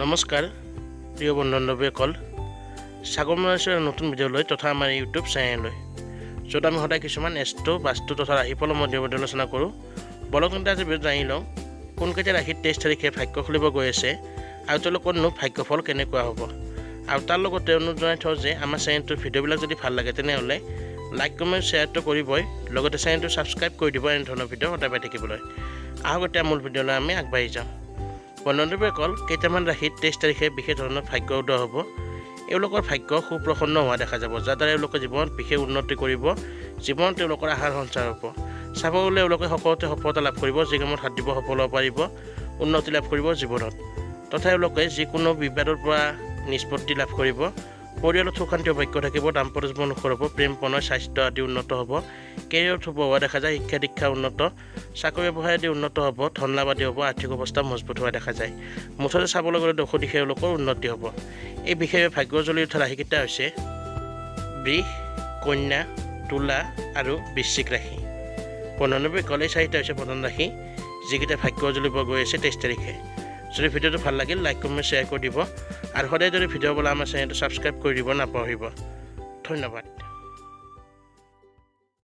নমস্কাৰ প্ৰিয় বন্ধু বান্ধৱীসকল, স্বাগতম জনাইছোঁ নতুন ভিডিঅ'লৈ তথা আমাৰ ইউটিউব চেনেললৈ, য'ত আমি সদায় কিছুমান এষ্ট্ৰ, বাস্তু তথা ৰাশিফলৰ মধ্যে আলোচনা কৰোঁ। বলক তেন্তে আজি ভিডিঅ'ত জানি লওঁ কোনকেইটা ৰাশিত 23 তাৰিখে ভাগ্য খুলিব গৈ আছে আৰু তেওঁলোকৰনো ভাগ্যফল কেনেকুৱা হ'ব। আৰু তাৰ লগতে অনুৰোধ জনাই থওঁ যে আমাৰ চেনেলটোৰ ভিডিঅ'বিলাক যদি ভাল লাগে, তেনেহ'লে লাইক, কমেণ্ট, শ্বেয়াৰটো কৰিবই, লগতে চেনেলটো ছাবস্ক্ৰাইব কৰি দিব এনেধৰণৰ ভিডিঅ' সদায় পাই থাকিবলৈ। আহক এতিয়া মূল ভিডিঅ'লৈ আমি আগবাঢ়ি যাওঁ। বন্ধুবান্ধৱীসকল, কেইটামান ৰাশিত 23 তাৰিখে বিশেষ ধৰণৰ ভাগ্য উদয় হ'ব। এওঁলোকৰ ভাগ্য সুপ্ৰসন্ন হোৱা দেখা যাব, যাৰ দ্বাৰা এওঁলোকে জীৱনত বিশেষ উন্নতি কৰিব, জীৱনত তেওঁলোকৰ আশাৰ সঞ্চাৰ হ'ব। চাব গ'লে এওঁলোকে সকলোতে সফলতা লাভ কৰিব, যি কামত হাত দিব সফল হ'ব পাৰিব, উন্নতি লাভ কৰিব জীৱনত, তথা এওঁলোকে যিকোনো বিবাদৰ পৰা নিষ্পত্তি লাভ কৰিব। পৰিয়ালত সুখ শান্তি ভাগ্য থাকিব, দাম্পত্য জীৱন সুখৰ হ'ব, প্ৰেম প্ৰণয় স্বাস্থ্য আদি উন্নত হ'ব, কেৰিয়াৰত শুভ হোৱা দেখা যায়, শিক্ষা দীক্ষা উন্নত, চাকৰি ব্যৱসায় আদি উন্নত হ'ব, ধন লাভ আদি হ'ব, আৰ্থিক অৱস্থা মজবুত হোৱা দেখা যায়। মুঠতে চাবলৈ গ'লে দশ দিশে এওঁলোকৰ উন্নতি হ'ব। এই বিশেষ ভাগ্য জ্বলি উঠা ৰাশিকেইটা হৈছে বৃষ, কন্যা, তুলা আৰু বৃশ্চিক ৰাশি। বন্ধুবান্ধৱীসকল, এই চাৰিটা হৈছে প্ৰধান ৰাশি যিকেইটা ভাগ্য জ্বলিব গৈ আছে 23 তাৰিখে। যদি ভিডিঅ'টো ভাল লাগিল, লাইক, কমেণ্ট, শ্বেয়াৰ কৰি দিব আৰু সদায় যদি ভিডিঅ' পালে আমাৰ চেনেলটো ছাবস্ক্ৰাইব কৰি দিব নাপাহৰিব। ধন্যবাদ।